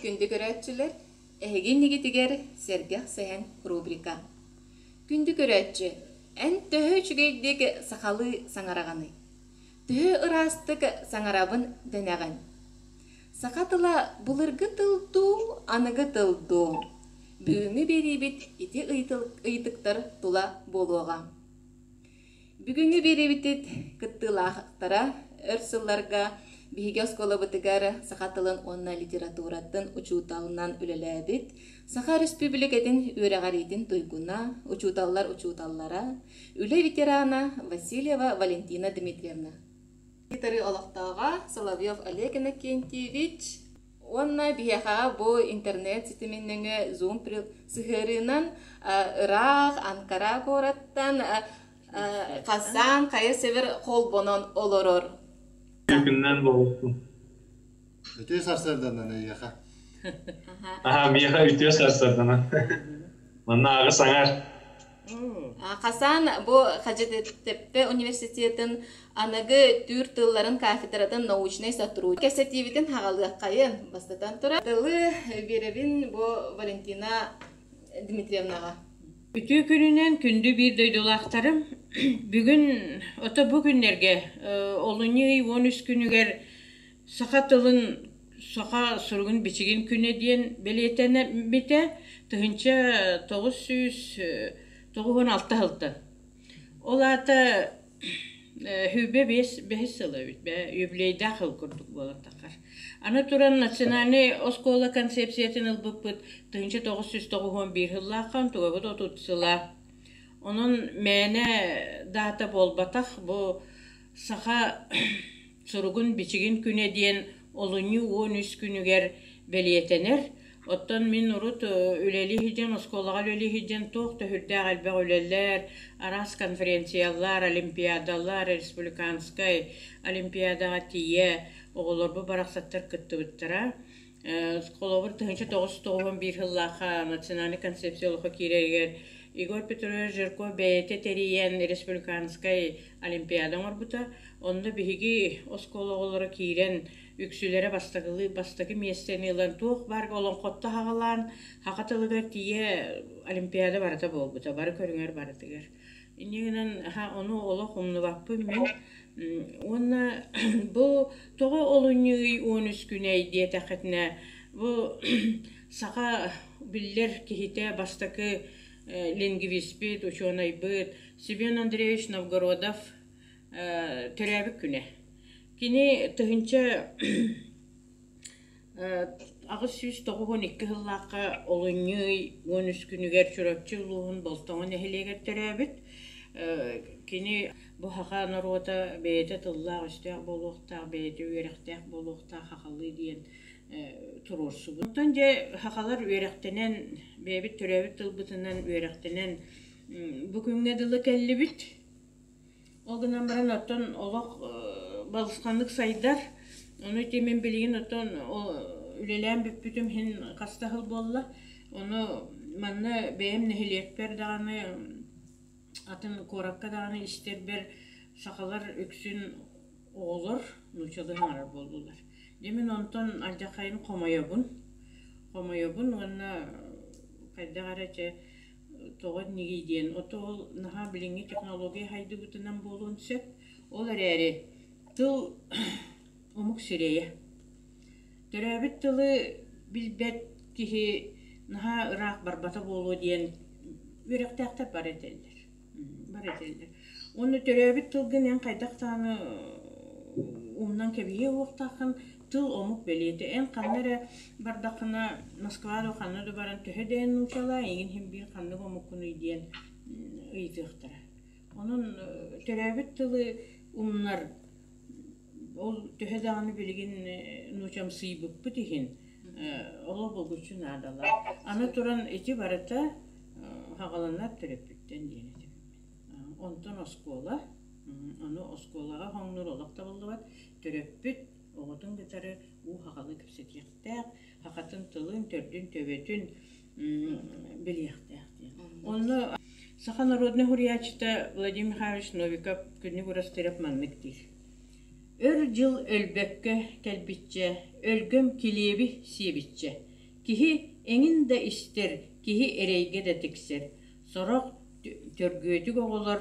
Күндү көрөөччүлэр, эһиги иннигитигэр Сэргэх сэһэн рубрика. Күндү көрөөччү, эн төһө үчүгэйдик сахалыы саҥараҕыный? Төһө ыраастык саҥарабын дэнэҕин? Саха тыла былыргы тыл дуу, аныгы тыл дуу? Бүгүҥҥү биэриибит ити ыйытыктар тула буолуоҕа. Бүгүҥҥү биэриибитит кыттыылаахтара өр сылларга биһиги оскуолабытыгар саха тылын уонна литературатын учууталынан үлэлээбит, Саха Өрөспүүбүлүкэтин үөрэҕириитин туйгуна, учууталлар учууталлара, үлэ ветерана Васильева Валентина Дмитриевна. Гитары олохтооҕо Соловьев Олег Иннокентьевич уонна биһиэхэҕэ бу интернет ситимин нөҥүө Zoom сыһыарыынан ыраах Анкара куораттан Хасан хайа север холбонон олорор. Күннэн буолуохтун. Үтүө сарсыарданан эйиэхэ. Аха, миэхэ үтүө сарсыарданан. Манна аҕыс аҥар. Хасан бу Хаджитеппе университетын аныгы түүр тылларын кафедратын научнай сотрудник. Кэпсэтиибитин хаҕалыаххайын бастатан туран тылы биэрэбин бу Валентина Дмитриевнаҕа. Үтүө күнүнэн күндү биир дойдулаахтарым! Бүгүн, ото бу күннэргэ, олунньу ый 13 күнүгэр Саха тылын саха суругун-бичигин күнэ диэн бэлиэтэммитэ 1996 сылтан. Ол аата сүүрбэ биэс бэһис сыла эбит, юбилейдаах сыл курдук буолан таххар. Аны туран национальнай оскуола концепциятын ылбыппыт 1991 сыллаахха, онтугабыт 30 сыла. Онон мээнэ даата буолбатах, бу саха суругун-бичигин күнэ диэн олунньу 13 күнүгэр бэлиэтэнэр. Оттон мин урут үлэлии сылдьан, оскуолаҕа үлэлии сылдьан туох да сүрдээх элбэх үлэлэр, араас конференциялар, олимпиадалар, республиканскай олимпиадаҕа тиийэ оҕолорбут барахсаттар кыттыбыттара. Холобур, 1991 сыллаахха национальнай концепция олоххо киирэригэр Егор Петрович Жирков бэйэтэ тэрийэн республиканскай олимпиада оҥорбута. Онно биһиги оскуола оҕолоро киирэн үксүлэрэ бастакылыы бастакы миэстэни ылан туох баар олоҥхотто аҕалаан саха тылыгар тиийэ олимпиада барыта буолбута, бары көрүҥэр барытыгар. Инньэ гынан ону олох умнубаппын мин. Уонна бу тоҕо олунньу ый 13 күнэй диэтэххитинэ, бу саха биллэр киһитэ бастакы лингвиспит, учуонайбыт Семен Андреевич Новгородов төрөөбүт күнэ. Кини 1892 сыллаахха олунньу ый 13 күнүгэр Чурапчы улууһун Болтоҥо нэһилиэгэр төрөөбүт. Кини бу саха норуота бэйэтэ тыллаах-өстөөх буолуохтаах, бэйэтэ үөрэхтээх буолуохтаах сахалыы диэн туруорсубут. Онтон дьэ сахалар үөрэхтэнэн, бэйэбит төрөөбүт тылбытынан үөрэхтэнэн бу күҥҥэ дылы кэллибит. Ол гынан баран оттон олох балысханнык сайдар. Ону ити мин билигин оттон үлэлээн бүппүтүм иһин хас да сыл буолла. Ону манна бэйэм нэһилиэкпэр даҕаны атын куоракка даҕаны истэрбэр сахалар үксүн оҕолор нууччалыы саҥарар буоллулар. Дьэ мин онтон алдьархайын хомойобун. Хомойобун уонна хайдах эрэ чэ тоҕо иннигий диэн, ото ол наһаа билиҥҥи технология хайдыбытынан буолуон сөп. Ол эрээри тыл омук сирэйэ. Төрөөбүт тылы билбэт киһи наһаа ыраах барбата буолуо диэн үөрэхтээхтэр бары этэллэр. Бары этэллэр. Уонна төрөөбүт тылгын эн хайдах даҕаны умнан кэбиһиэ уохтааххын, тыл омук бэлиэтэ. Эн ханна эрэ бардаххына, Москва да ханна да баран төһө да эн нуучалаа, эйигин иһин биир ханнык омуккунуй диэн ыйытыахтара. Онон төрөөбүт тылы умнар ол төһө даҕаны билигин нуучамсыйбыппыт иһин олох булгуччу наадалаах. Аны туран ити барыта хаҕаланар төрөппүттэн диэн этим. Онтон оскуола, ону оскуолаҕа хоҥнуур олох табыллыбат. Төрөппүт оҕотун кытары уу сахалыы кэпсэтиэхтээх, сахатын тылын, төрдүн-төбөтүн билиэхтээх диэн. Онно саха народнай суруйааччыта Владимир Михайлович Новиков Күннүк Урастыров маннык диир. Өр дьыл өлбөккө кэлбиччэ, өлгөм килиэби сиэбиччэ. Киһи эҥин да истэр, киһи эрэйгэ да тиксэр. Сорох төргүөтүк оҕолор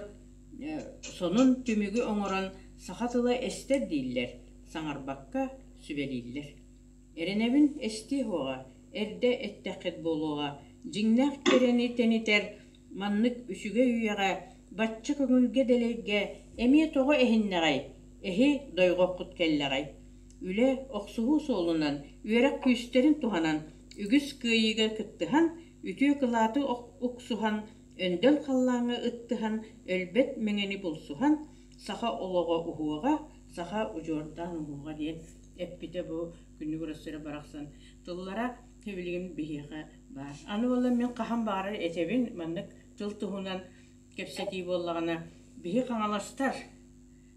сонун түмүгү оҥорон саха тыла эстэр дииллэр, саҥарбакка сүбэлииллэр. Эрэнэбин эстиэ суоҕа, эрдэ эттэххит буолуоҕа, дьиҥнээх кэрэни тэнитэр маннык үчүгэй үйэҕэ бачча көҥүлгэ дэлэйгэ эмиэ тоҕо эһиннэҕэй, эһи дойҕоххут кэллэҕэй? Үлэ, охсуһуу суолунан, үөрэх күүстэрин туһанан, үгүс кыайыыга кыттыһан, үтүө кылааты уксуһан, өндөл халлааҥҥа ыттыһан, өлбөт мэҥэни булсуһан, саха олоҕо уһуоҕа, саха удьуордаан уһуоҕа диэн эппитэ бу күннүк Урассыра барахсан тыллара билигин биһиэхэ баар. Аны буолла мин хаһан баҕарар этэбин маннык тыл туһунан кэпсэтии буоллаҕына биһи хаҥаластар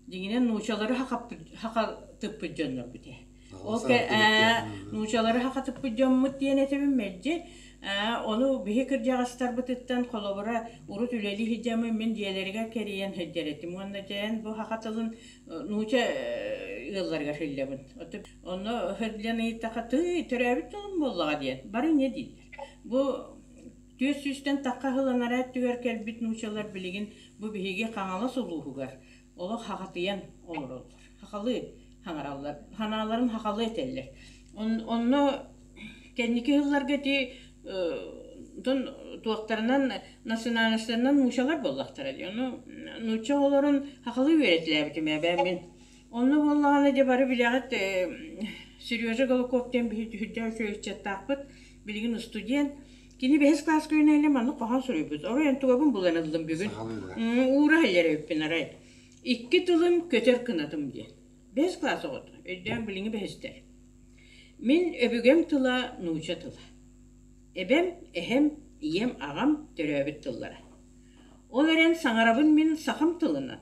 дьиҥинэн нуучалары хахатыппыт дьоннорбут ээ. Ол нуучалары хахатыппыт дьоммут диэн этэбин мэлдьи. Ону биһи кырдьаҕастарбытыттан холобура урут үлэлии сылдьаммын мин дьиэлэригэр кэрийэн сылдьар этим уонна дьээн бу саха тылын нууча ыалларыгар сылдьабын. Онно сылдьан ыйыттахха тыый төрөөбүт тылым буоллаҕа диэн бары инньэ дииллэр. Бу 400-тэн тахха сыл анараа өттүгэр кэлбит нуучалар билигин бу биһиги Хаҥалас улууһугар олох хахатыйан олороллор. Хахалыы хаҥараллар, ханааларын хахалыы этэллэр. Онно кэнники сылларга ити туохтарынан национальностарынан нуучалар буоллахтара дии. Ону нуучча оҕолорун хахалыы үөрэтилээбитим эбээ мин. Онно буоллаҕына дьэ бары билэҕит Сережа Голоков диэн биһи сүрдээх үчүгэй ыччаттаахпыт. Билигин студент. Кини бэһис кылааска үөрэнэ маннык хоһоон суруйбут. Орой онтугабын булан ыллым бүгүн. Уура иһиллэр эбиппин арай. Икки тылым көтөр кынатым диэн. Бэһис кылаас оҕото. Өйдөөн билиҥҥи бэһистэр. Мин өбүгэм тыла нууча тыла. Эбэм, эһэм, ийэм, аҕам төрөөбүт тыллара. Ол эрэн саҥарабын мин сахам тылынан.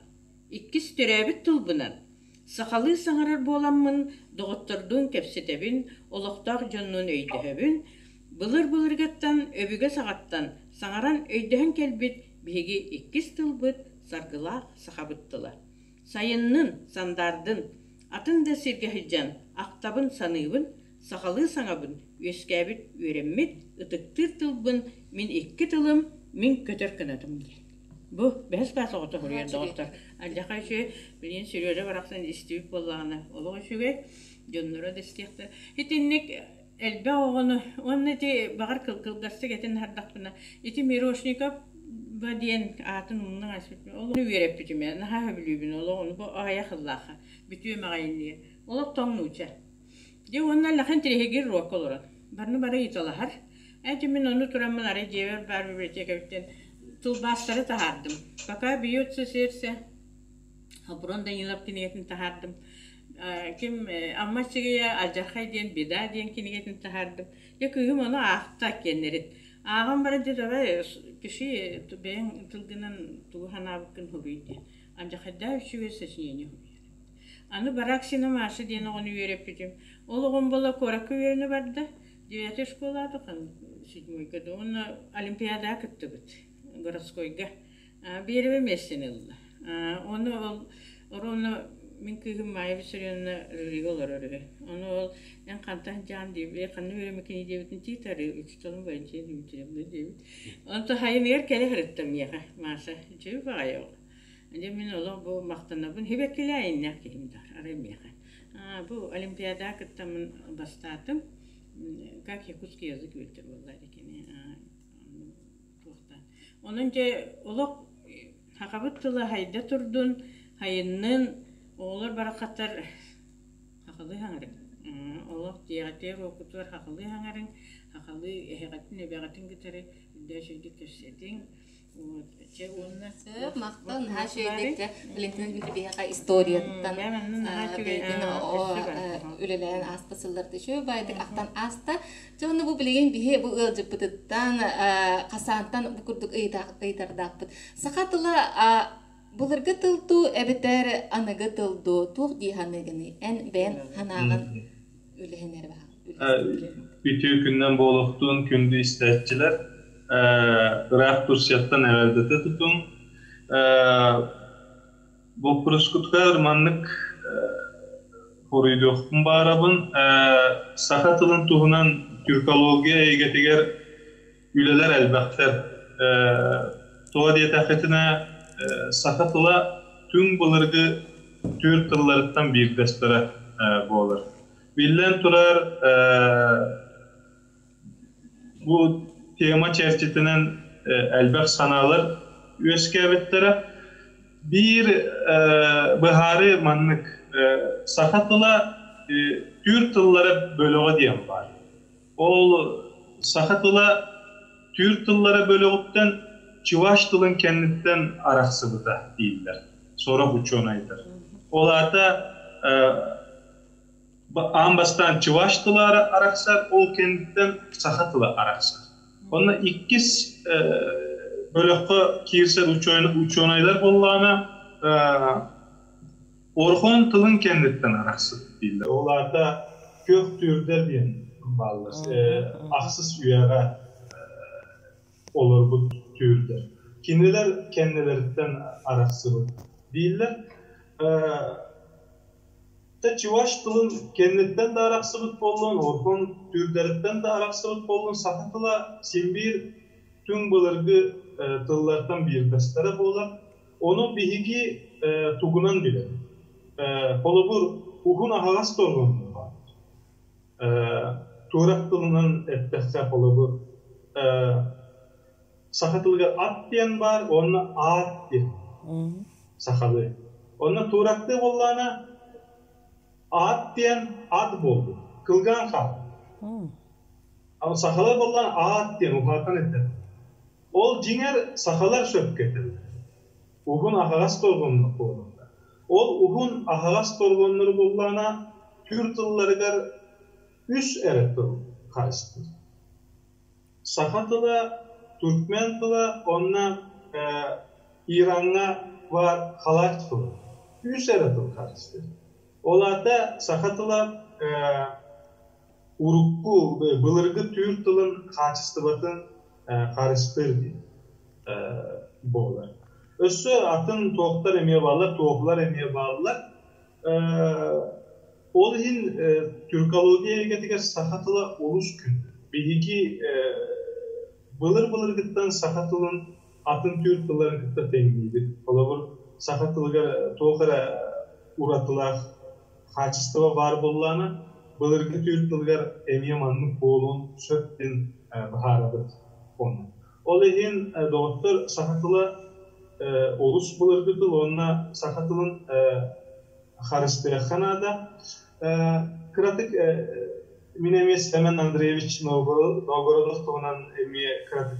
Иккис төрөөбүт тылбынан сахалыы саҥарар буоламмын, доҕоттордуун кэпсэтэбин, олохтоох дьоннуун өйдөһөбүн. Былыр-былыргыттан өбүгэ саҕаттан саҥаран өйдөһөн кэлбит биһиги иккис тылбыт саргылаах сахабыт тыла. Сайыннын, сандаардын, атын да сиргэ сылдьан ахтабын, саныыбын, сахалыы саҥабын, үөскээбит, үөрэммит, ытыктыыр тылбын мин икки тылым, мин көтөр кынатым диэн. Бу бэһис класс оҕото суруйар доҕоттор. Алдьархай үчүгэй, билигин Сережа барахсан истибит буоллаҕына олох үчүгэй, дьонноро да истиэхтэр. Итинник элбэх оҕону уонна ити баҕар кылгастык этин аһардахпына ити Мирошников диэн аатын умнан ааспыт. Ол үөрэппитим ээ, наһаа сөбүлүүбүн олох ону бу аҕыйах сыллаахха бүтүөм аҕайын Олох тоҥ нууча. Дьэ уонна улахан тириһигир руокка олорон барыны бары ыйыталаһар. Эти мин ону тураммын арай дьиэбэр баар библиотекабыттан тылбаастары таһаардым. Пока бьется сердце Хапрон Данилов кинигэтин таһаардым. Ким Амма Чигия Алдьархай диэн Беда диэн кинигэтин таһаардым. Дьэ кыыһым ону аахта киэннэрин. Ааҕан баран дьэ давай пиши бэйэҥ тылгынан тугу санаабыккын суруй диэн. Алдьархайдаах үчүгэй сочинение суруйар. Аны Бараксина Маша диэн оҕону үөрэппитим. Ол оҕом буола куоракка үөрэнэ барда. Девятый школаата седьмойга да уонна олимпиадаҕа кыттыбыт городскойга. Биэрэбэ миэстэни ылла. Ону ол оруобуна мин кыыһым Майя Виссарионовна жюрига олорор үһү. Ону ол эн хантан дьаан диэбит, ханна үөрэммиккиний диэбитин тиит арыы учууталым Валентина Дмитриевна диэбит. Онто хайыныгар кэлэ сырытта миэхэ Маша. Үчүгэй баҕайы оҕо. Дьэ мин олох бу махтанабын. Һибэккилээйиннээх киһим да арай миэхэ. Бу олимпиадаҕа кыттаммын бастаатым. Как якутский язык үөрдэр буолла кини туохтаан. Онон дьэ олох сахабыт тыла хайда турдун, хайыннын, оҕолор барахсаттар сахалыы хаҥарыҥ. Олох дьиэҕитигэр уоккутугар сахалыы хаҥарыҥ, сахалыы эһэҕитин, эбэҕитин кытары үрдээчэйдик кэпсэтиҥ. Сөп, махтал, наһаа үчүгэйдик Валентина Дмитриевиха историяттан бэйэтин үлэлээн ааспыт сылларда үчүгэй баайдык ахтан ааста. Дьэ онно бу билигин биһи бу ыалдьыппытыттан хасаантан бу курдук ыйытардаахпыт. Саха тыла былыргы тыл дуу эбэтэр аныгы тыл дуу туох дии саныыгыный? Эн бэйэн санааҕын үлэһинэр баҕа. Үтүө күннэн буолуохтун күндү истээччилэр. Ыраах Турцияттан эҕэрдэтэ тутуҥ. Боппуруускутугар маннык хоруйдуохпун баарабын. Саха тылын туһунан Тюркология эйгэтигэр үлэлэр элбэхтэр. Тоҕо диэтэххитинэ, саха тыла түҥ былыргы түүр тылларыттан биирдэстэрэ буолар. Биллэн турар, бу тема чэрчитинэн элбэх санаалар үөскээбиттэрэ. Биир быһаарыы маннык: саха тыла түүр тыллара бөлөҕө диэн баар. Ол саха тыла түүр тыллара бөлөҕүттэн чуваш тылын кэнниттэн арахсыбыта дииллэр сорох учуонайдар. Ол аата аан бастаан чуваш тыла арахсар, ол кэнниттэн саха тыла арахсар. Онно иккис бөлөххө киирсэр учуонайдар буоллаҕына Орхон тылын кэнниттэн арахсыбыт дииллэр. Ол аата күөх түүрдэр диэн бааллар. Ахсыс үйэҕэ олорбут түүрдэр. Кинилэр кэннилэриттэн арахсыбыт дииллэр. Чуваш тылын кэнниттэн да арахсыбыт буоллун, Орхон түүрдэриттэн да арахсыбыт буоллун, саха тыла син биир түҥ былыргы тыллартан биирдэстэрэ буолар. Ону биһиги тугунан билэбит? Холобур, уһун аһаҕас торҕоннор баар. Туорах тылынан эттэххэ, холобур, саха тылыгар ат диэн баар уонна аат диэн сахалыы. Онно туорахтыы буоллаҕына, аат диэн ат буолбут, кылгаан хаалбыт. Сахалар буоллаҕына аат диэн уһаатан этэр. Ол дьиҥэр сахалар сөпкө этэллэр. Уһун аһаҕас торҕоннор буолаллар. Ол уһун аһаҕас торҕоннору буллаҕына түүр тылларыгар үс эрэ тыл харыстыыр. Саха тыла, туркмен тыла уонна Ираҥҥа баар халач тыла. Үс эрэ тыл харыстыыр. Ол аата саха тыла урукку былыргы түүр тылын хаачыстыбатын харыстыыр диэн буолар. Өссө атын туохтар эмиэ бааллар, туоһулар эмиэ бааллар. Ол иһин тюркология эйгэтигэр саха тыла олус күндү. Биһиги былыр-былыргыттан саха тылын атын түүр тылларын кытта тэҥниибит. Холобур, саха тылыгар туох эрэ уратылаах хаачыстыба баар буоллаҕына, былыргы түүр тылыгар эмиэ маннык буолуон сөп диэн быһаарабыт онно. Ол иһин доҕоттор саха тыла олус былыргы тыл уонна саха тылын харыстыахха наада. Кыратык мин эмиэ Семен Андреевич Новгородов туһунан эмиэ кыратык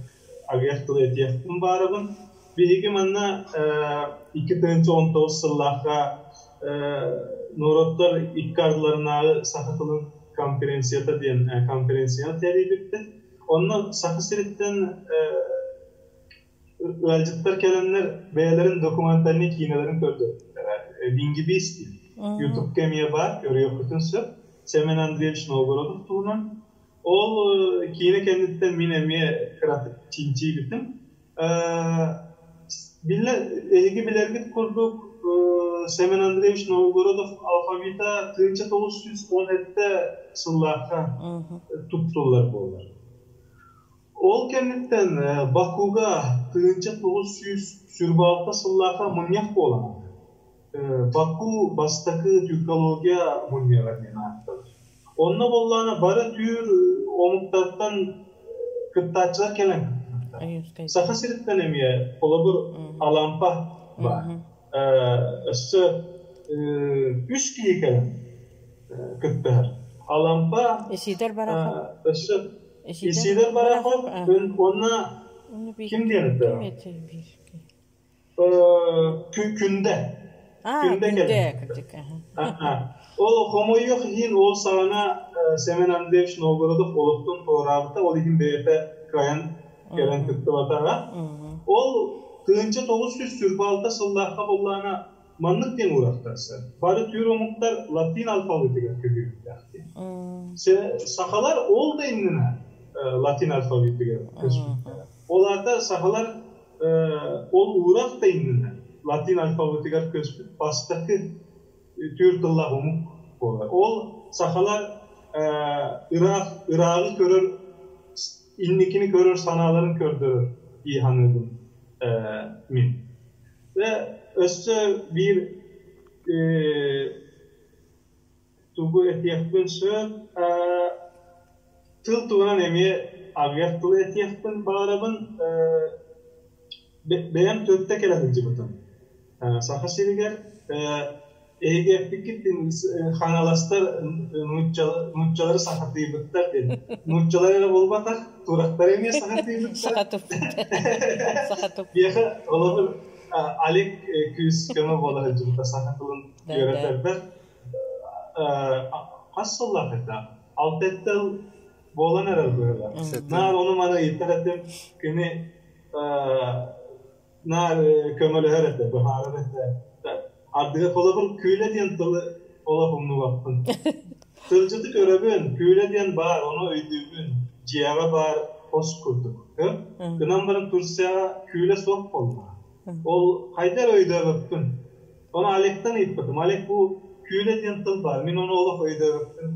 аҕыйах тылы этиэхпин баарабын. Биһиги манна 2019 сыллаахха норуоттар икки ардыларынааҕы саха тылын конференцията диэн конференцияны тэрийбиппит. Онно Саха сириттэн ыалдьыттар кэлэннэр бэйэлэрин документальнай киинэлэрин көрдөрбүттэрэ. Лингибист диэн. Ютубка эмиэ баар, көрүөххүтүн сөп. Семен Андреевич Новгородов туһунан. Ол киинэ кэнниттэн мин эмиэ кыратык чинчийбитим. Биллэ, эһиги билэргит курдук, Семен Андреевич Новгородов алфавита 1917 сыллаахха туттуллар буолар. Ол кэнниттэн Бакуга 1926 сыллаахха мунньах буолан Баку бастакы тюркология мунньаҕа диэн ааттанар. Онно буоллаҕына бары түүр омуктартан кыттааччылар кэлэн кыттыбыттар. Саха сириттэн эмиэ холобур Алампа баар. Өссө үс киһи кэлэн кыттыһар. Алампа Исидор Барахов. Өссө Исидор Барахов уонна ким диэн этэ? Күндэ. Күндэ кэлэн. Ол хомойуох иһин ол саҕана Семен Андреевич Новгородов олохтон туораабыта, ол иһин бэйэтэ кыайан кэлэн кыттыбатаҕа. Ол 1946 сыллаахха буоллаҕына маннык диэн уурахтарсар. Бары түүр омуктар латин алфавитыгар көһүөхтээх диэн. Сахалар ол да иннинэ латин алфавитыгар көспүттэрэ. Ол аата сахалар ол уурах да иннинэ латин алфавитыгар көспүт бастакы түүр тыллаах омук буолар. Ол сахалар Ыраах ырааҕы көрөр, инникини көрөр санааларын көрдөрөр дии саныыбын мин. Өссө биир тугу этиэхпин сөп, тыл туһунан эмиэ аҕыйах тылы этиэхпин баҕарабын. Бэйэм төрүттэ кэлэ сылдьыбытым. Саха сиригэр эһиги эппиккит хаҥаластар нууччалары сахатыйбыттар диэн. Нууччалар эрэ буолбатах, турактар эмиэ сахатыйбыттар. Биэхэ олоҕу Алик күүс көмө буола сылдьыбыта саха тылын үөрэтэрбэр. Хас сыллаах этэ? Алта тыл буолан эрэр быһыылаах. Наар ону-маны ыйытар этим. Кини наар көмөлөһөр этэ, быһаарар этэ. Ардыга холобур күүлэ диэн тылы олох умнубаппын. Тылдьыты көрөбүн, күүлэ диэн баар, ону өйдүүбүн. Дьиэҕэ баар хос курдук. Гынан баран Турцияҕа күүлэ суох буолла. Ол хайда эрэ өйдөөбөппүн. Ону Олегтан ыйыппытым. Олег бу күүлэ диэн тыл баар, мин ону олох өйдөөбөппүн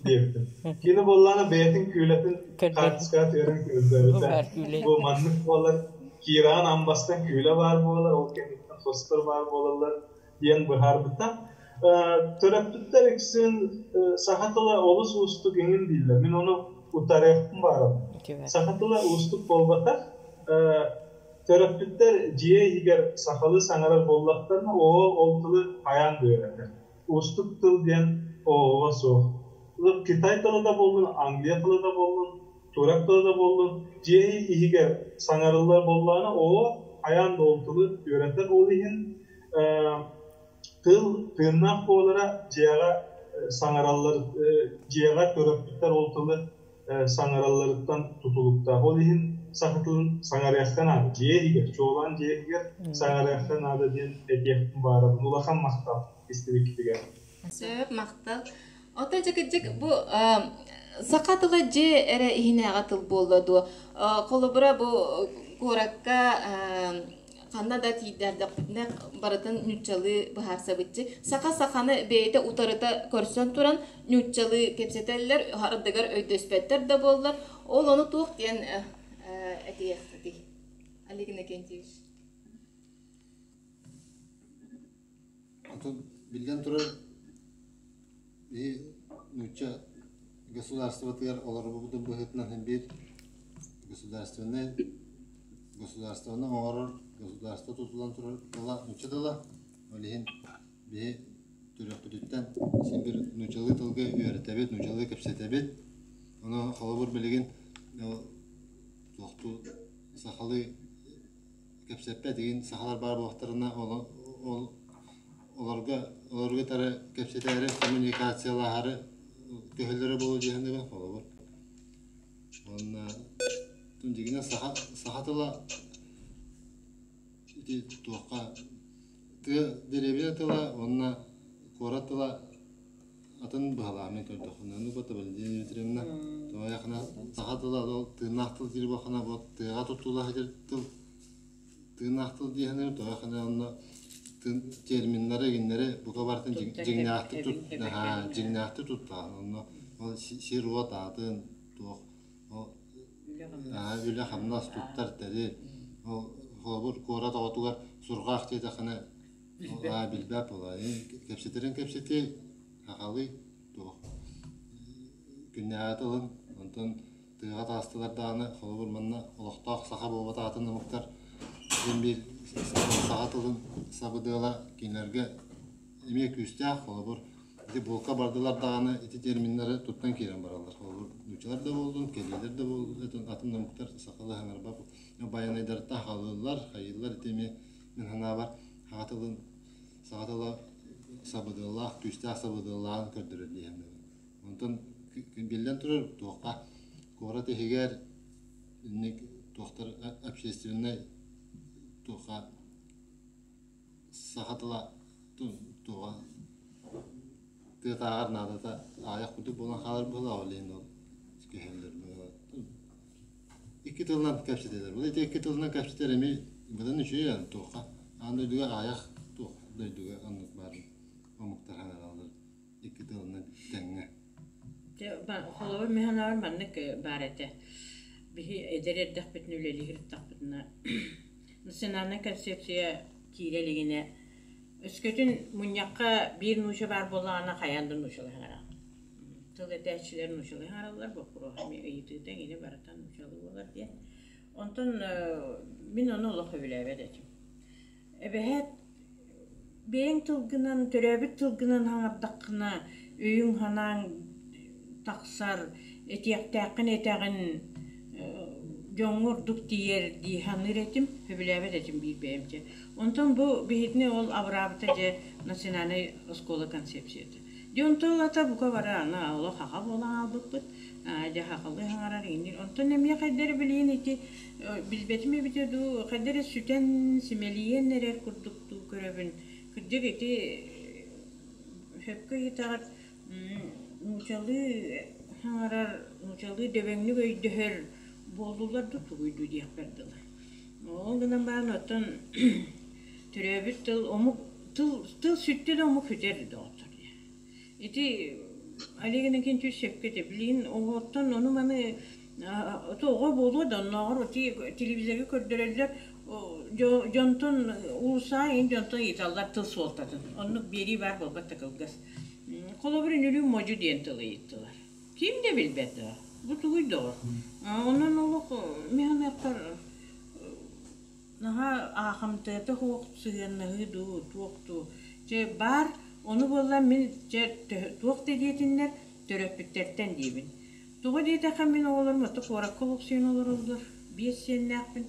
диэбитим. Кини буоллаҕына бэйэтин күүлэтин хаартыскаҕа түһэрэн көрдөөбүтэ. Бу маннык буолар, Кираан амбастан күүлэ баар буолар, ол кэнниттэн хостор баар буолаллар диэн быһаарбыта. Төрөппүттэр үксүн саха тыла олус уустук иҥин дииллэр. Мин ону утарыахпын баҕарабын. Саха тыла уустук буолбатах. Төрөппүттэр дьиэ иһигэр сахалыы саҥарар буоллахтарына, оо, ол тылы хайаан да үөрэтэр. Уустук тыл диэн оҕоҕо суох. Китай тыла да буоллун, англия тыла да буоллун, турок тыла да буоллун, дьиэ иһигэр саҥарыллар буоллаҕына, оҕо хайаан да ол тылы үөрэтэр. Ол иһин тыл тыыннаах буолара дьиэҕэ саҥараллар, дьиэҕэ төрөппүттэр ол тылы саҥаралларыттан тутулуктаах. Ол иһин саха тылын саҥарыахха наада. Дьиэ иһигэр, чуолаан дьиэ иһигэр саҥарыахха наада диэн этиэхпин баарабын. Улахан махтал истибиккитигэр. Сөп, махтал. Оттон дьэ бу саха тыла дьиэ эрэ иһинээҕи тыл буолла дуо? Холобура, бу куоракка ханна да тиийдэрдэхпитинэ барытын ньуччалыы быһаарсабытчы. Саха саханы бэйэтэ утарыта көрсөн туран ньуччалыы кэпсэтэллэр, ардыгар өйдөспөттөр да буоллар. Ол ону туох диэн этиэххитий? Олег Иннокентьевич. Атын биллэн турар, биһи нуучча государствотыгар олорбуппутун быһыытынан биир государственнай государствоны оҥорор государство тутулан турар тыла нуучча тыла. Ол иһин биһи төрүөхпүтүттэн син бир нууччалыы тылга үөрэтэбит, нууччалыы кэпсэтэбит. Ону холобур билигин туохтуу сахалыы кэпсэппэт игин сахалар баар буоллахтарына ол олорго олорго тары кэпсэтээри коммуникациялаһары көһөллөрө буолуо дии саныыбын холобур уонна дьиҥинэн саха саха тыла ити туохха тыа дэриэбинэ тыла уонна куорат тыла атын быһалааммын көрдөххүнэ ону бата Валентина Дмитриевна тоҕойахына саха тыла ол тыыннаах тыл диир буолхана бу тыаҕа туттулла сылдьар тыл тыыннаах тыл дии саныыбын тоҕойахына онно тын терминнары игиннэри бука барытын дьиҥнээхтик тут дьиҥнээхтик туттаҕын онно ол сир-уот аатын туох ол үлэ-хамнас туттар тэрил ол холобур куорат оҕотугар сурҕаах диэтэххинэ Аа билбэт буолаа. Кэпсэтэрин кэпсэтии сахалыы туох күннээҕи тылын онтон тыаҕа таҕыстылар даҕаны холобур манна олохтоох саха буолбатах атын омуктар син биир саха тылын сабыдыала кинилэргэ эмиэ күүстээх холобур ити булка бардылар даҕаны ити терминнэри туттан киирэн бараллар холобур нууччалар да буоллун кэлиилэр да буоллун атын омуктар сахалыы саҥарбат байанайдарыттан халыыллар хайыыллар ити эмиэ Мин санаабар, саха тылын саха тыла сабыдыаллаах, күүстээх сабыдыаллааҕын көрдөрөр дии саныыбын. Онтон биллэн турар, туохха куорат иһигэр инник туохтар общественнай туохха саха тыла туоҕа тыатааҕар наадата аҕыйах курдук буолан хаалар быһыылаах ол иһин ол көһөллөр быһыылаах. Икки тылынан кэпсэтэллэр. Бу ити икки тылынан кэпсэтэр эмиэ быдан үчүгэй аны туохха аан дойдуга аҕыйах туох дойдуга оннук баар омуктар хаҥалалар икки тылынан тэҥҥэ. Холобур, мин санаабар маннык баар этэ. Биһи эдэр эрдэхпитинэ үлэлии сырыттахпытына национальнай концепция киирэ илигинэ өскөтүн мунньахха биир нууча баар буоллаҕына хайаан да нуучалыы саҥараҕын. Тыл этээччилэр нуучалыы саҥараллар, боппуруоһа эмиэ ыйытыыта эҥинэ барыта нуучалыы буолар диэн. Онтон мин ону олох сөбүлээбэт этим. Эбэһээт бэйэҥ тылгынан, төрөөбүт тылгынан саҥардаххына, өйүҥ-санааҥ тахсар, этиэхтээххин этэҕин, дьоҥҥо ордук тиийэр дии саныыр этим, сөбүлээбэт этим биир бэйэм дьэ. Онтон бу биһигини ол абыраабыта дьэ национальнай оскуола концепцията. Дьэ онтон ылата бука бары аны олох аҕа буолан хаалбыппыт. Дьэ сахалыы саҥарар иҥнир. Онтон эмиэ хайда эрэ билигин ити билбэтим эбитэ дуу, хайда эрэ сүтэн, симэлийэн эрэр курдук дуу көрөбүн. Кырдьык ити сөпкө ыйытаҕыт нуучалыы саҥарар, нуучалыы дөбөҥнүк өйдөһөр буоллулар дуу тугуй дуу диэхпэр дылы. Ол гынан баран оттон төрөөбүт тыл омук тыл тыл сүттэ да омук сүтэр доҕоттор. Ити Олег Иннокентьевич сөпкө этэ. Билигин оҕоттон ону-маны оҕо буолуо да оннооҕор телевизорга көрдөрөллөр дьонтон уулуссаҕа иһин дьонтон ыйыталлар тыл суолтатын. Оннук биэрии баар буолбат да кылгас. Холобур, үнүрүүн модьу диэн тылы ыйыттылар. Ким да билбэт да. Бу тугуй доҕор? Онон олох мин саныахпар Наһаа аахамтыата суох сыһыаннаһыы дуу, туох дуу. Чэ, баар, ону буолла мин чэ туох да диэтиннэр, төрөппүттэртэн диибин. Тоҕо диэтэххэ мин оҕолорум ото куоракка олохсуйан олороллор, биэс сиэннээхпин.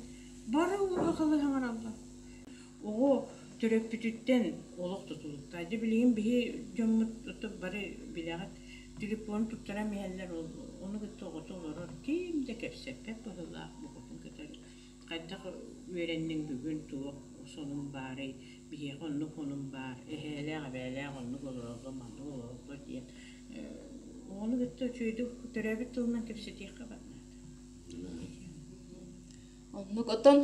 Бары сахалыы саҥараллар. Оҕо төрөппүтүттэн олох тутулуктаах. Дьэ билигин биһи дьоммут ото бары билэҕит, телефон туттаран иһэллэр, ону кытта оҕото олорор, ким да кэпсэппэт быһыылаах букатын кытары. Хайдах үөрэнниҥ бүгүн туох сонун баарый, биһиэхэ оннук сонун баар, эһээлээх эбээлээх оннук олороллор, маннык олороллор диэн оҕону кытта үчүгэйдик төрөөбүт тылынан кэпсэтиэххэ барнаата. Оннук. Оттон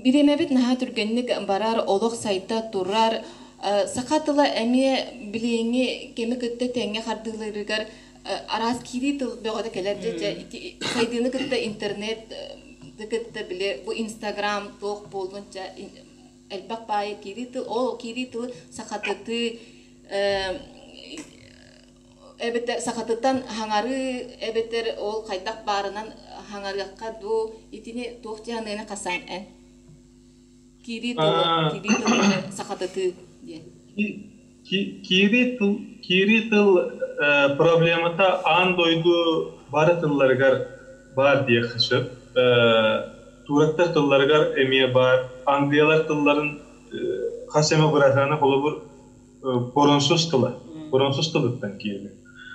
бириэмэбит наһаа түргэнник барар, олох сайда турар. Саха тыла эмиэ билиҥҥи кэми кытта тэҥҥэ хардыылыырыгар араас киирии тыл бөҕөтө кэлэр дьэ ити сайдыыны кытта интернет кытта били бу инстаграм туох буоллун дьэ элбэх баайы киирии тыл ол киирии тылы сахатытыы эбэтэр сахатытан хаҥарыы эбэтэр ол хайдах баарынан хаҥарыахха дуу итини туох дьаһаныаны хасан эн киирии тылы киирии тылы сахатытыы диэн Киирии тыл, киирии тыл проблемата аан дойду бары тылларыгар баар диэххэ сөп. Турактар тылларыгар эмиэ баар. Англиялар тылларын хас эмэ бырахаана холобур боронсус тыла. Боронсус тылыттан киирбит.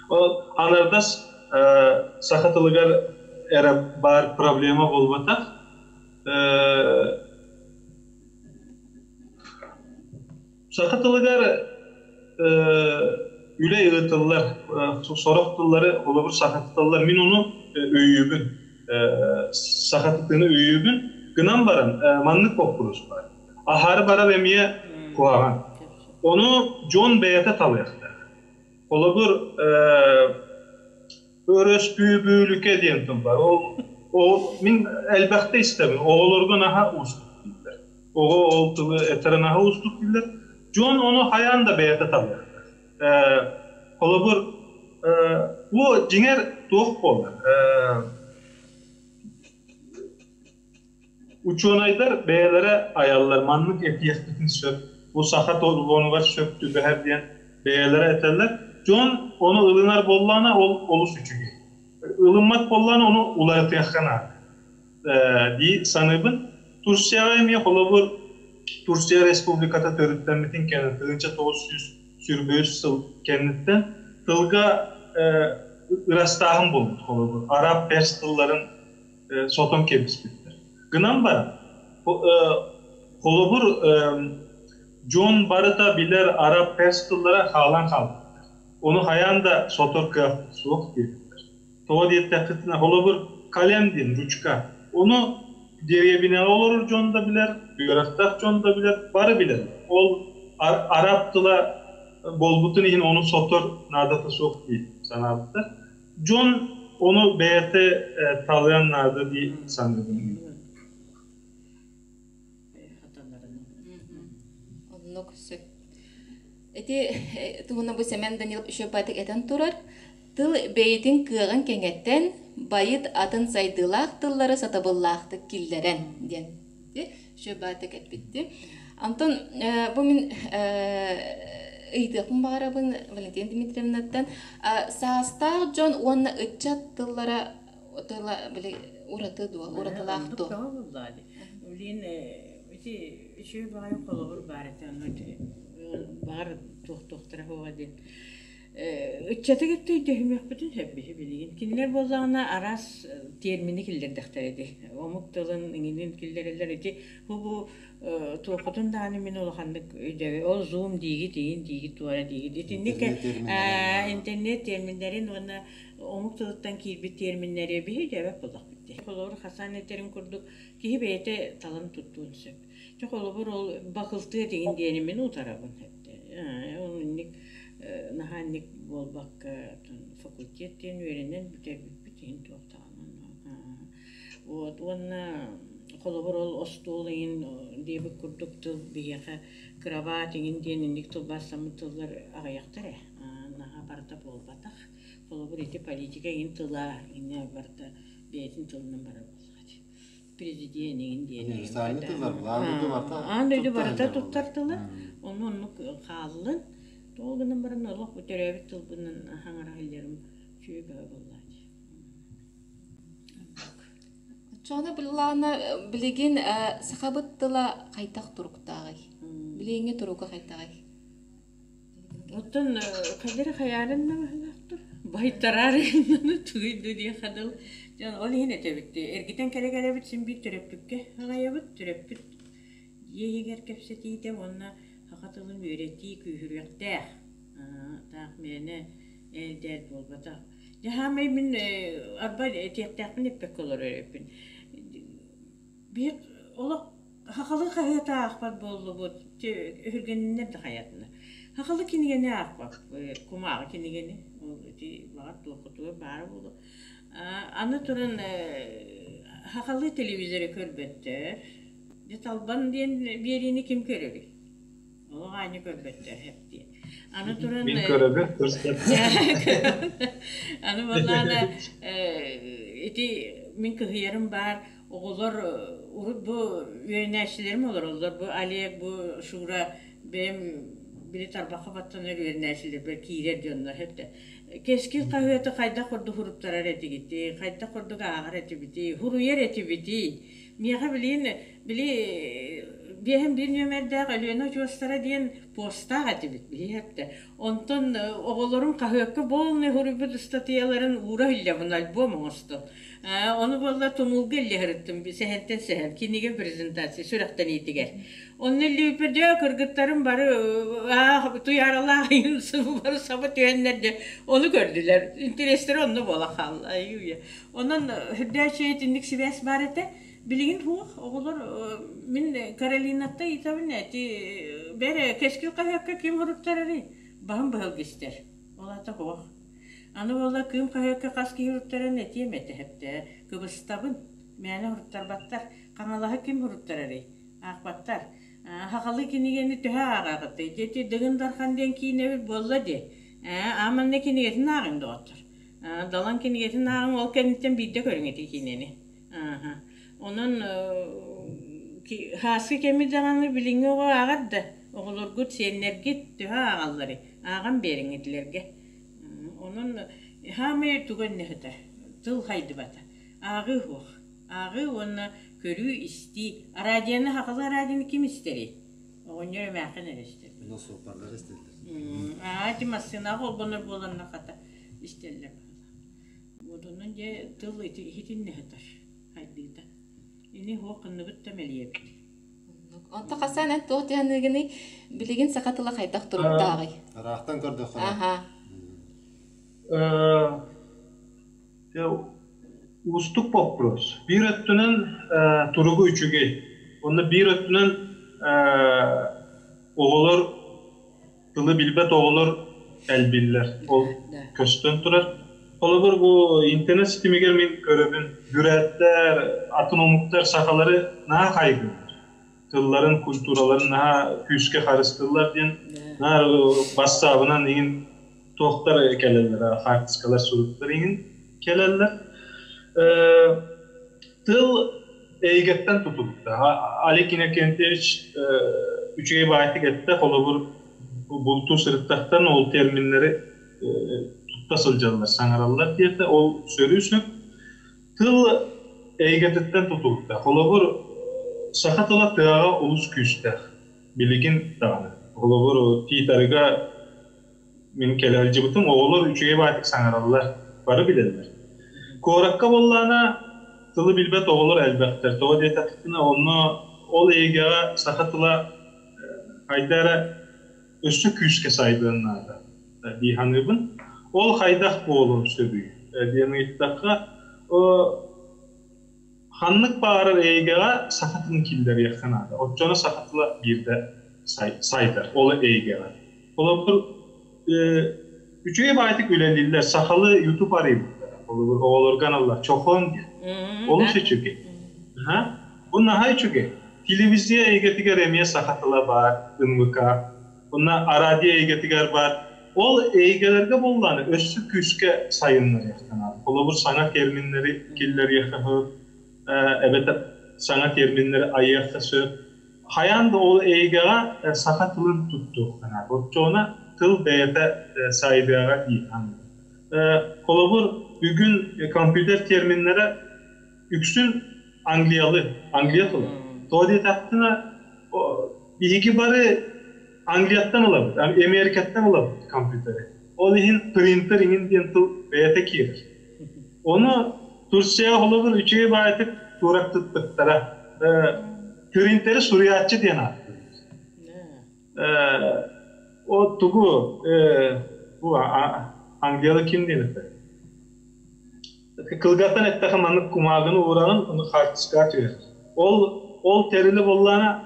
Ол анардас саха тылыгар эрэ баар проблема буолбатах. Саха тылыгар үлэ ыытыллар, сорох тыллары холобур сахатыталлар. Мин ону өйүүбүн, сахатытыыны өйүүбүн. Гынан баран маннык боппуруос баар. Аһары барар эмиэ куһаҕан. Ону дьон бэйэтэ талыахтаах. Холобур, өрөспүүбүлүкэ диэн тыл бар. Ол, ол мин элбэхтэ истэбин. Оҕолорго наһаа уустук дииллэр. Оҕо ол тылы этэрэ наһаа уустук дииллэр. Дьон ону хайаан да бэйэтэ талыахтаах. Холобур, бу дьиҥэр туох буолар? Учуонайдар бэйэлэрэ айаллар, маннык этиэхпитин сөп, бу саха толбонугар сөп түбэһэр диэн бэйэлэрэ этэллэр. Дьон ону ылынар буоллаҕына, ол олус үчүгэй. Ылыммат буоллаҕына, ону уларытыахха наада дии саныыбын. Турцияҕа эмиэ холобур, Турция Республиката төрүттэммитин кэннэ 1923 сыл кэнниттэн тылга ырастааһын буолбут холобур. Араб, перс тылларын сотон кэбиспиттэр. Гынан баран, холобур, дьон барыта билэр араб перс тыллара хаалан хаалбыттар. Ону хайаан да сотор кыахпыт суох диэбиттэр. Тоҕо диэтэххитинэ, холобур, калем диэн ручка. Ону дэриэбинэҕэ олорор дьон да билэр, үөрэхтээх дьон да билэр, бары билэллэр. Ол араб тыла Буолбутун иһин ону сотор наадата суох дии санаабыттар. Дьон ону бэйэтэ талыан наада дии саныыбын. Оннук сөп. Ити туһунан бу Сэмэн Данилов еще баатык этэн турар. Тыл бэйэтин кыаҕын кэҥэтэн, байыт атын сайдыылаах тыллары сатабыллаахтык киллэрэн диэн еще баатык эппитти. Антон бу мин ыйытыахпын баҕарабын Валентина Дмитриевнаттан саастаах дьон уонна ыччат тыллара тыла били ураты дуо уратылаах дуо? Блин, ити үчүгэй баҕайы холобур баар этэ баар туох-туохтара суоҕа диэн Ыччаты кытта өйдөһүмүөхпүтүн сөп биһи билигин. Кинилэр буоллаҕына араас термини киллэрдэхтэрэ ди. Омук тылын иҥинин киллэрэллэр ити бу бу туоххутун даҕаны мин улаханнык өйдөбү ол зум диигит иин диигит туора диигит итинник интернет терминнэрин уонна омук тылыттан киирбит терминнэри биһи өйдөөбөт буоллахпыт дии. Холобур Хасан этэрин курдук киһи бэйэтэ талан туттуон сөп. Чэ холобур ол бакылтыа дигин диэни мин утарабын. Ол инник наһаа инник буолбакка факультет диэн үөрэнэн бүтэрбиппит иһин туох даҕаны вот уонна холобур ол остуол иҥин диэбит курдук тыл биһиэхэ кырабаат иҥин диэн инник тылбаастаммыт тыллар аҕыйахтар ээ наһаа барыта буолбатах холобур ити политика иҥин тыла иннэ барыта бэйэтин тылынан барар буоллаҕа дии президент иҥин диэн Универсальный тыллар аан дойду барыта аан дойду барыта туттар тыла ону оннук хааллын Ол гынан баран олох бу төрөөбүт тылбынан хаҥара иһиллэрим үчүгэй бөҕө буоллааччы. Оччоҕуна былаана билигин сахабыт тыла хайдах туруктааҕый? Билиҥҥи туруга хайдаҕый? Оттон хайдары хайаарын да баһылаахтар. Байтараар тугуй да диэхэ дыл. Дьон ол иһин этэбит. Эргитэн кэлэ-кэлэбит син биир төрөппүккэ аҕайабыт. Төрөппүт дьиэ иһигэр кэпсэтиитэ уонна саха тылын үөрэтии күүһүрүөхтээх. Таах мээнэ ээл-дээл буолбатах. Дьэ хаамай мин арба этиэхтээхпин эппэккэ олорор эбиппин. Биир олох сахалыы хаһыаты аахпат буоллубут, өһүргэннэр да хайатына. Сахалыы кинигэни аахпаппыт, кумааҕы кинигэни. Ол ити баҕар туоххутугар баара буолуо. Аны туран сахалыы телевизоры көрбөттөр. Дьэ Талбан диэн биэриини ким көрөрүй? Олох аанньа көрбөттөр һэп диэн. Аны туран Мин көрөбүн, Аны буоллаҕына ити мин кыһыйарым баар оҕолор урут бу үөрэнээччилэрим олороллор бу Олег бу Шура бэйэм били тарбахха баттанар үөрэнээччилэрбэр киирэр дьоннор һэп да Кэскил хаһыаты хайдах курдук суруттарар этигитий, хайдах курдук ааҕар этибитий, суруйар этибитий? Миэхэ билигин били биэһин биир нүөмэрдээх Өлүөнэ очуостара диэн постаах этибит биһиэхтэ. Онтон оҕолорум хаһыакка полный суруйбут ыстатыйаларын уура иһиллэбин альбом оҥостон. Ону буолла тумулга иллэ сырыттым сэһэнтэн сэһэн кинигэ презентация сүрэхтэниитигэр. Онно иллибиппэр дьэ кыргыттарым бары туйааралаах бары саба түһэннэр дьэ ону көрдүлэр. Интэриэстэрэ онно буола хаалла. Онон үрдээччи итинник сибээс баар этэ. Билигин суох оҕолор мин Каролинатта ыйытабын эти бэрэ кэскил хаһыакка ким суруттарарый? Баһым быһылгы истэр. Ол аата суох. Аны буолла Кыым хаһыакка хас киһи суруттарарын этиэм этэ хэптээ. Кыбыстабын. Мээнэ суруттарбаттар. Хаҥалаһы ким суруттарарый? Аахпаттар. Сахалыы кинигэни төһө ааҕаҕытый? Дьэ ити Дыгын Дархан диэн киинэбит буолла дии. Ээ, аа манна кинигэтин ааҕыҥ доҕоттор. Далан кинигэтин ааҕыҥ, ол кэнниттэн биирдэ көрүҥ ити киинэни. Ааһа. Онон сааскы кэми даҕаны билиҥҥи оҕо ааҕар да, оҕолоргут, сиэннэргит төһө ааҕалларый? Ааҕан биэриҥ итилэргэ. Онон саамай туга иннэ сытар, тыл хайдыбата. Ааҕыы суох. Ааҕыы уонна көрүү-истии. Радионы, сахалыы радионы ким истэрий? Оҕонньор эмээххин эрэ истэр. Онно суоппардар истэллэр. Аа, ити массыынаҕа холбонор буоланна хата истэллэр. Вот онон дьэ тыл ити иһитиннэ сытар хайдыыта. Ини суох ханныбыт да мэлийэбит. Онто хасан эн туох дьаныгыный билигин саха тыла хайдах туруктааҕый? Ыраахтан көрдөххө. Аха. Уустук боппуруос. Биир өттүнэн туругу үчүгэй. Онно биир өттүнэн оҕолор Тылы билбэт оҕолор элбиллэр. Ол көстөн турар. Холобур, бу интернет ситимигэр мин көрөбүн, бүрээттэр, атын омуктар сахалары наһаа хайгыыллар. Тылларын, культураларын наһаа күүскэ харыстыыллар диэн наар бассаабынан иҥин туохтар кэлэллэр, хаартыскалар, суруктар иҥин кэлэллэр. Тыл эйгэттэн тутулуктаах. Олег Иннокентьевич үчүгэй баайтык эттэ, холобур, бултуу сырыттахтан ол терминнэри тутта сылдьаллар, саҥараллар диэтэ, ол сөрүү сөп. Тыл эйгэтиттэн тутулуктаах. Холобур, саха тыла тыаҕа олус күүстээх. Билигин даҕаны. Холобур, Тиит-Арыга мин кэлэ сылдьыбытым, оҕолор үчүгэй баайтык саҥараллар, бары билэллэр. Куоракка буоллаҕына тылы билбэт оҕолор элбэхтэр. Тоҕо диэтэххитинэ, онно ол эйгэҕэ саха тыла хайда эрэ өссө күүскэ сайдыан наада дии саныыбын. Ол хайдах буолуон сөбүй диэн ыйыттахха, ханнык баҕарар эйгэҕэ саха тылын киллэриэххэ наада. Оччону саха тыла биирдэ сайдар, ол эйгэҕэ. Холобур, үчүгэй баайтык үлэлииллэр, сахалыы YouTube арыйбыттара. Холобур, оҕолорго аналлар Чохон диэн. Олус үчүгэй. Бу наһаа үчүгэй. Телевизия эйгэтигэр эмиэ саха тыла баар, НВК. Уонна арадио эйгэтигэр баар. Ол эйгэлэргэ буоллаҕына өссө күүскэ сайыннарыахтаах. Холобур, саҥа терминнэри киллэриэххэ сөп, эбэтэр саҥа терминнэри айыахха сөп. Хайаан да ол эйгэҕэ саха тылын туттуохтаах. Оччоҕуна тыл бэйэтэ сайдыаҕа дии саныыбын. Холобур, бүгүн компьютер терминнэрэ үксүн англиялыы, англия тыла. Тоҕо диэтэхпинэ, биһиги бары Англияттан ылабыт, Америкаттан ылабыт компьютеры. Ол иһин принтер иҥин диэн тыл бэйэтэ киирэр. Ону Турция холобур үчүгэй баайытык туораттыппыттара. Принтери суруйааччы диэн ааттыыр. О тугу бу Ангела ким диэн этэ? Кылгатан эттэххэ маннык кумааҕыны уураҕын, ону хаартыскаҕа түһэр. Ол ол тэрили буоллаҕына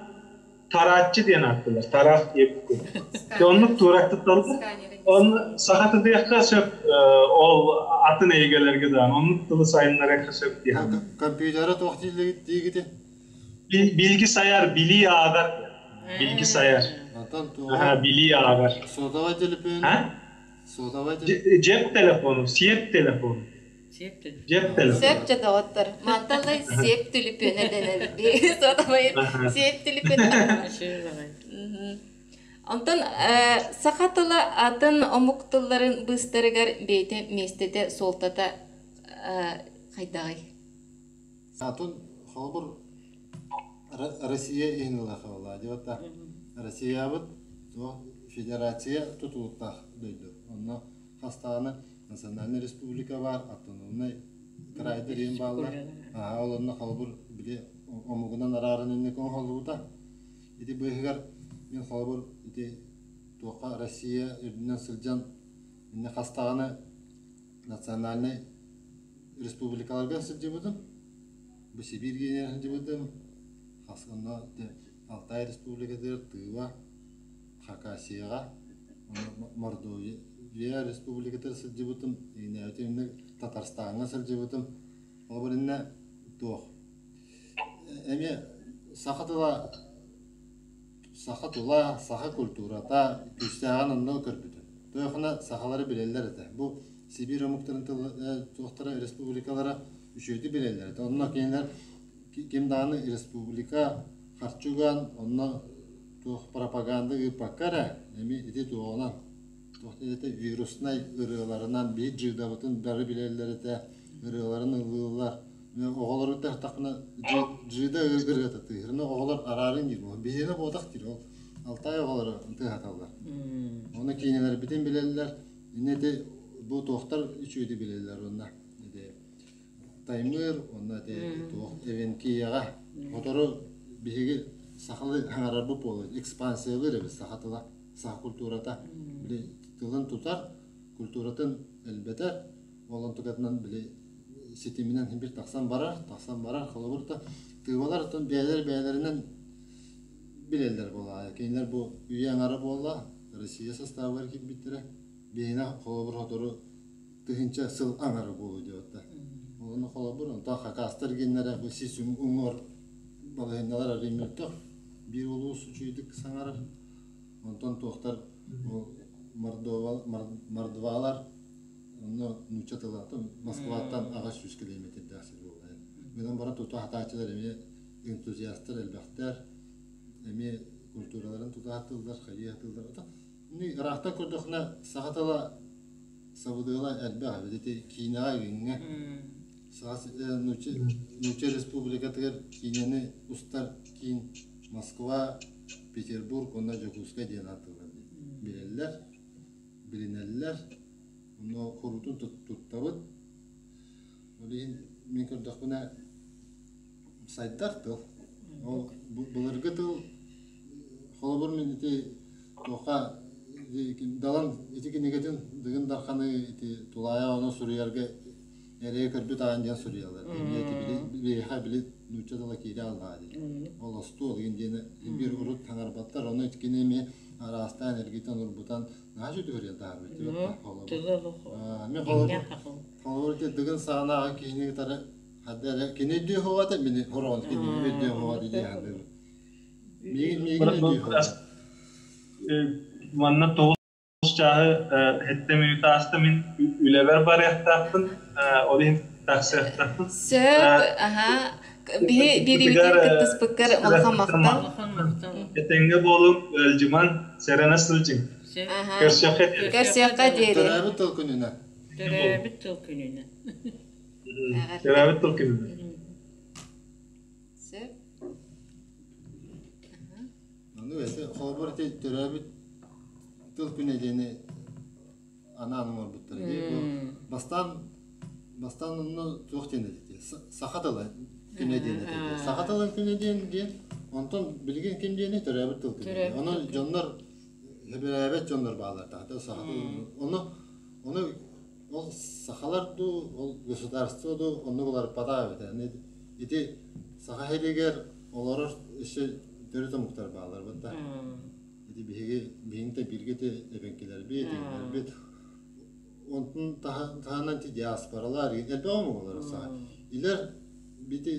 тарааччы диэн ааттыыллар, тараах диэбит курдук. Оннук туораттытталлар. Оны саха тыдыахха сөп ол атын эйгэлэргэ даҕаны оннук тылы сайыннарыахха сөп диэн. Компьютера туох диигити? Билги сайар, билии ааҕар. Билги сайар. Билии ааҕар. Сотовай телефон. Сотовай Жеп телефону, сиэп телефону. Жеп телефону. Сөп дьэ доҕоттор. Мантан да сиэп түлүпүөнэ дэнэбит. Сотовай сиэп түлүпүөнэ. Онтон саха тыла атын омук тылларын быыстарыгар бэйэтэ миэстэтэ, суолтата хайдаҕый? Атын холобур Россия иһин ылахалла диэбэт Россиябыт федерация тутулуктаах дойду. Онно хастааны национальный республика бар, автономный крайдар иһин бааллар. Аа, ол онно холобур били омугунан арааран инник оҥоһуллубута. Ити быыһыгар мин холобур ити туохха Россия үрдүнэн сылдьан инне хастаҕаны национальнай республикаларга сылдьыбытым. Бу Сибиир гиэнигэр сылдьыбытым. Хас онно Алтай республикатыгар Тыва, Хакасияҕа, Мордовия республикатыгар сылдьыбытым, иннэ Татарстаҥҥа сылдьыбытым. Ол иннэ туох эмиэ саха тыла саха тыла, саха культурата күүстээҕин онно көрбүтүм. Туохуна сахалары билэллэр этэ. Бу Сибиир омуктарын туохтара республикалара үчүгэйдик билэллэр этэ. Онно кинилэр ким даҕаны республика харчы уган онно туох пропаганда ыыппакка эрэ эмиэ ити туоҕунан туох диэтэ вируснай ырыаларынан биир дьыыдабытын бары билэллэр этэ ырыаларын ыллыыллар оҕолору тахтахпына дьыыда ырыата тыыһырына оҕолор араарын диир биһиэнэ буотах диир ол Алтай оҕолоро тыаһаталлар оны киинэлэрбитин билэллэр иннэ ити бу туохтар үчүгэйди билэллэр уонна ити Таймыыр уонна ити туох Эвенкияҕа сотору биһиги сахалыы хаҥарарбыт буолуо экспансиялыыр эбит саха тыла саха культурата били тылын тутар культуратын элбэтэр ол онтукатынан били ситиминэн бир тахсан барар тахсан барар холобур да тыыбалар оттон бэйэлэр бэйэлэринэн билэллэр буолаа кинилэр бу үйэ аҥара буолла. Россия састаабыгар киирбиттэрэ. Биһиэнэ холобур сотору тыһыынча сыл аҥара буолуо диэбиттэр. Онно холобур, онтон хакастар гиннэрэ бу сис уҥуор балаһыанньалар арыый мөлтөх. Биир улуус үчүгэйдик саҥарар. Онтон туохтар мордвалар онно нуучча тыла Москваттан 800 километрдаах сир буолла. Гынан баран тута хатааччылар эмиэ энтузиастар элбэхтэр, эмиэ культураларын тута сатыыллар, хайыы сатыыллар. Ыраахтан көрдөххүнэ саха тыла сабыдыала элбэх эбит. Ити киинэҕэ күҥҥэ Нуучча Республикатыгар киинэни устар киин Москва, Петербург уонна Дьокуускай диэн ааттыыллар билэллэр, билинэллэр. Онно куруутун туттабыт. Ол иһин мин көрдөхпүнэ сайдар тыл. Ол былыргы тыл холобур мин ити туохха Далан ити кинигэтин Дыгын Дарханы ити тулаайах ону суруйарга эрэйи көрбүт аан диэн суруйаллар. Биһиэхэ били нуучча тыла киирэ аллаа диэн. Ол остуол игин диэни биир урут таҥарбаттар. Ону итикини эмиэ араастаан эргитэн урбутан наһаа үчүгэй таһаарбыт. Мен холобур ити Дыгын саҕанааҕы киһини кытары хадда эрэ кини өйдүө суоҕа мини хороҕон кини өйдүө суоҕа дии саныыбын. Миигин миигин өйдүө суоҕа. Манна 9 чааһы сэттэ мүнүүтэ ааста мин үлэбэр барыахтаахпын, ол иһин тахсыахтаахпын. Сөп, аха. Биһи биэриибитигэр кыттыспыккар улахан махтал. Этэҥҥэ буолуҥ, ыалдьымаҥ, сэрэнэ сылдьыҥ. Көрсүөххэ диэри. Көрсүөххэ диэри. Төрөөбүт тыл күнүнэн. Төрөөбүт тыл күнүнэн. Төрөөбүт тыл күнүнэн. Сөп. Аны эти холобур ити төрөөбүт тыл күнэ диэни анаан оҥорбуттар дии. Бу бастаан бастаан онно туох диэн этэ саха тыла күнэ диэн этэ. Саха тылын күнэ диэн диэн онтон билигин ким диэни төрөөбүт тыл күнэ. Ону дьоннор сөбүлээбэт дьоннор бааллар таата саха тылын ону ону ол сахалар дуу ол государство дуу оннук уларыппатах эбит. Ити саха сиригэр олорор өссө төрүт омуктар бааллар бытта. Ити биһиги биһиги бииргэ ити эбэҥкилэрбит, иҥнэрбит онтун таһынан ити диаспоралар элбэх омук олорор саха. Илэр бити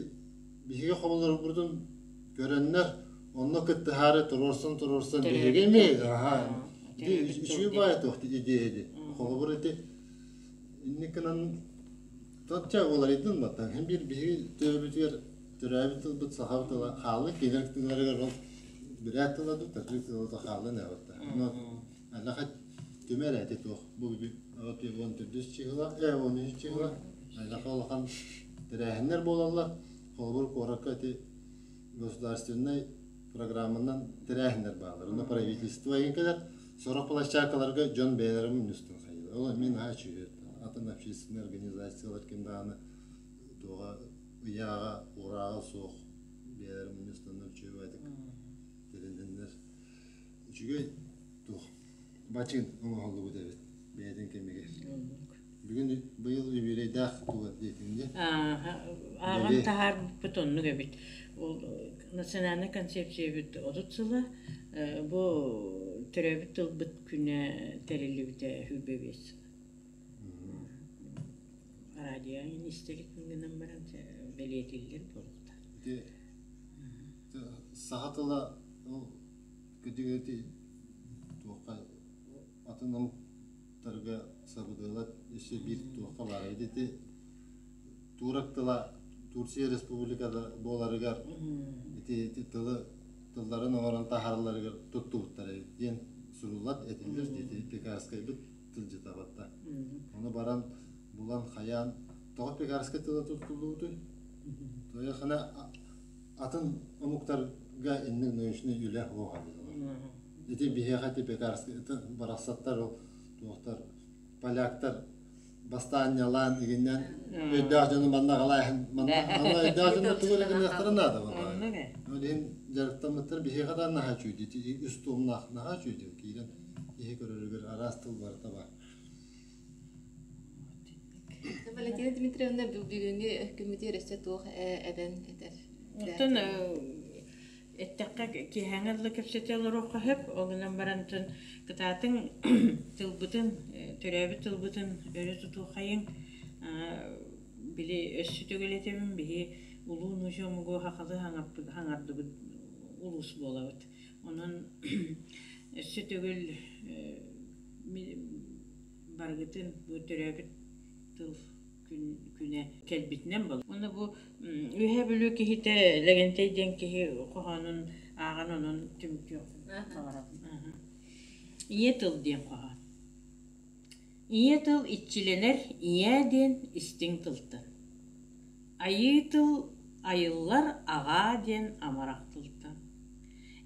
биһиги хоболорбутун көрөннөр онно кыттыһаары туруорсан туруорсан биһиги эмиэ аха үчүгэй баайа туох идея ди. Холобур ити инникинан Тотча уларыйдын баттан һин биир биһиги төрөөбүтүгэр төрөөбүт тылбыт саха тыла хаалла кинилэр тылларыгар ол бүрээт тыла дуу таджик тыла да хаалла нэ батта но алаха түмэр эти туох бу он төрдүс чыһыла э он үһүс чыһыла алаха улахан тэрээһиннэр буолаллар холобур куоракка ити государственнай программанан тэрээһиннэр бааллар онно правительство иһин кэлэр сорох площадкаларга дьон бэйэлэрэ мунньустан хайыылар ол эмиэ наһаа үчүгэй атын общественнай организациялар ким даҕаны туоҕа ыйааҕа уурааҕа суох бэйэлэрэ мунньустаннар үчүгэйдик тэрилиннэр үчүгэй туох бачыын оҥоһуллубут эбит бэйэтин кэмигэр бүгүн быйыл юбилейдаах туга диэтиҥ дии ааҕан таһаарбыппыт оннук эбит ол национальнай концепциябыт 30 сыла бу төрөөбүт тылбыт күнэ тэриллибитэ 25 сыла радио истэрик гынан баран бэлиэтиллэр буолуохтаах ити саха тыла ол кыдьыгы туохха атын омуктарга сабыдыала өссө биир туохха баар ити турок тыла Турция республиката буоларыгар ити ити тылы тылларын оҥорон таһааралларыгар туттубуттар эбит диэн суруллар этиллэр ити Пекарскайбыт тылдьыта батта ону баран булан хайаан тоҕо Пекарскай тыла туттуллубутуй Тояхана атын омуктарга инник научный үлэ суоҕа ити биһиэхэ ити Пекарскай барахсаттар ол туохтар поляктар бастаанньалаан игиннэн өйдөөх дьону манна аҕалааһын манна өйдөөх дьону тугу эрэ гыныахтара наада ол иһин дьарыктаммыттар биһиэхэ да наһаа үчүгэй ити үс туомнаах наһаа үчүгэй киирэн киһи көрөрүгэр араас тыл барыта баар Валентина Дмитриевна бүгүҥҥү күммүтүгэр өссө туох эбэн этэр? Оттон. Эттэххэ киэһээҥи дылы кэпсэтэ олоруохха сөп, ол гынан баран кытаатыҥ тылбытын, төрөөбүт тылбытын өрө тутуоххайыҥ. Били өссө төгүл этэбин, биһи улуу нууча омугу сахалыы хаҥардыбыт улуус буолабыт. Онон өссө төгүл барыгытын бу төрөөбүт тыл күнэ кэлбитинэн буолар. Уонна бу Үөһээ Бүлүү киһитэ Лэгэнтэй диэн киһи хоһоонун ааҕан онон түмүктүөхпүн баҕарабын. Ийэ тыл диэн хоһоон. Ийэ тыл иччилэнэр ийээ диэн истиҥ тылтан. Айыы тыл айыллар аҕаа диэн амарах тылтан.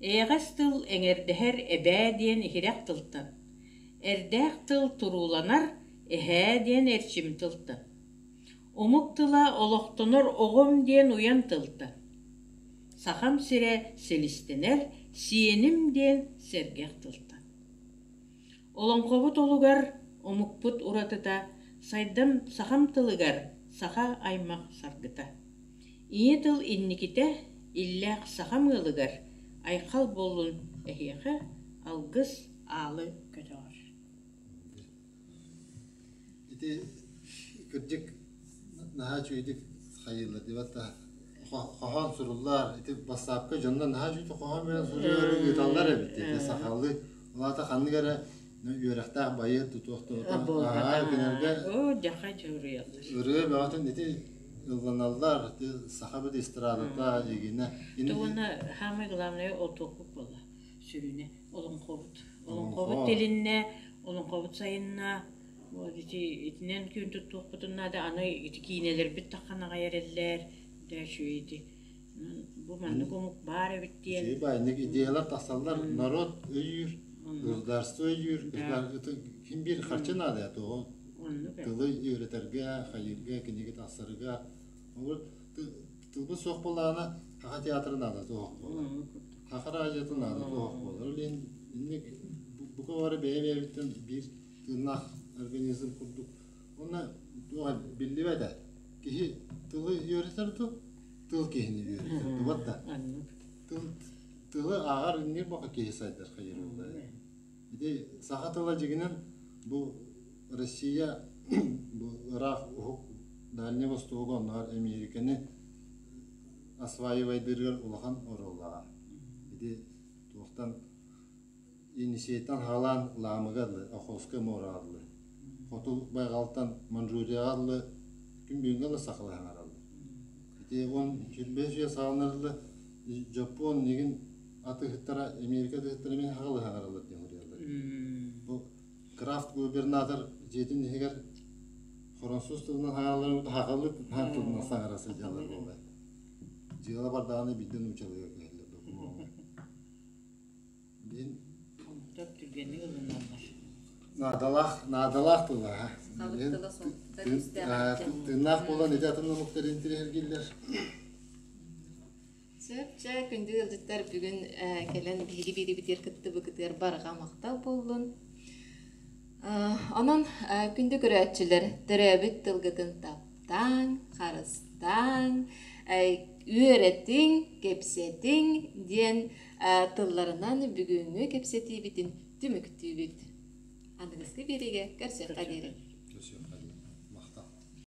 Эйэҕэс тыл эҥэрдэһэр эбээ диэн иһирэх тылтан. Эрдээх тыл турууланар эһээ диэн эрчим тылтан. Омук тыла олохтонор оҕом диэн уйан тылтан. Сахам сирэ силистэнэр сиэним диэн сэргэх тылтан. Олоҥхобут олугар омукпут уратыта сайдам сахам тылыгар саха аймах саргыта. Ийэ тыл инникитэ иллээх сахам ыалыгар айхал буоллун эһиэхэ алгыс аалы көтөҕөр. Ити кырдьык наһаа үчүгэйдик хайыыллар диэбэт да хоһоон суруллар ити бассаапка дьонно наһаа үчүгэй хоһоон берен суруйар ыыталлар эбит ити сахалыы ол аата ханнык эрэ үөрэхтээх байыат тутуохтуота аһаа кинилэргэ ырыа бөҕөтүн ити ылланаллар ити сахабыт эстрадата игинэ уонна самое главное отуохпут буолла сүрүнэ олоҥхобут олоҥхобут тилиннэ олоҥхобут сайынна вот ити итинэн күн туттуохпутун наада аны ити киинэлэрбит таххан аҕай эрэллэр да үчүгэй ити бу маннык омук баар эбит диэн Үчүгэй баайнык идеялар тахсаллар народ өйүүр государство өйүүр ким биир харчы наада тоҕо тылы үөрэтэргэ хайыырга кинигэ тахсарыга тылбыт суох буоллаҕына Саха театрын наада суох буолар Саха радиотын наада суох буолар ол иһин инник бука бары бэйэ-бэйэбиттэн биир тыыннаах организм курдук уонна туох биллибэт ээ киһи тылы үөрэтэр тыл тыл киһини үөрэтэр тубат да тыл тылы ааҕар иннир бока киһи сайдар хайыр ити саха тыла дьигинэн бу Россия бу ыраах уһук Дальний Востогу оннооҕор Эмиэрикэни осваивайдыырыгар улахан оруоллааҕа. Ити туохтан Енисейтэн хаалаан Лаамыга дылы, Охотскай муораҕа дылы, Хоту байҕалтан Манчжурияҕа дылы күн бүгүҥҥэ дылы сахалыы саҥараллар. Ити уон сүүрбэһис үйэ саҕаланар дылы Дьоппуон игин атыыһыттара, Эмиэрикэ атыыһыттара эмиэ сахалыы саҥараллар диэн суруйаллар. Бу Крафт губернатор дьиэтин иһигэр француз тылынан саҥаралларын сахалыы тылынан саҥара сылдьаллар буолла. Дьыала бардаҕына биирдэ нууччалыыга көһөллөр докумуоҥҥа. Билин Омуктар түргэнник ылыналлар. Наадалаах, наадалаах тыла. Сахалык тыла суолта күүстээх. Тыыннаах буолан ити атын омуктар интириэһиргииллэр. Сөп, чэ, күндү ыалдьыттар бүгүн кэлэн биһиги биирибитигэр кыттыбыкытыгар барҕа махтал буоллун. Онон күндү көрөөччүлэр, төрөөбүт тылгытын таптааҥ, харыстааҥ, үөрэтиҥ, кэпсэтиҥ диэн тылларынан бүгүҥҥү кэпсэтиибитин түмүктүүбүт. Аныгыскы биэриигэ көрсүөххэ диэри.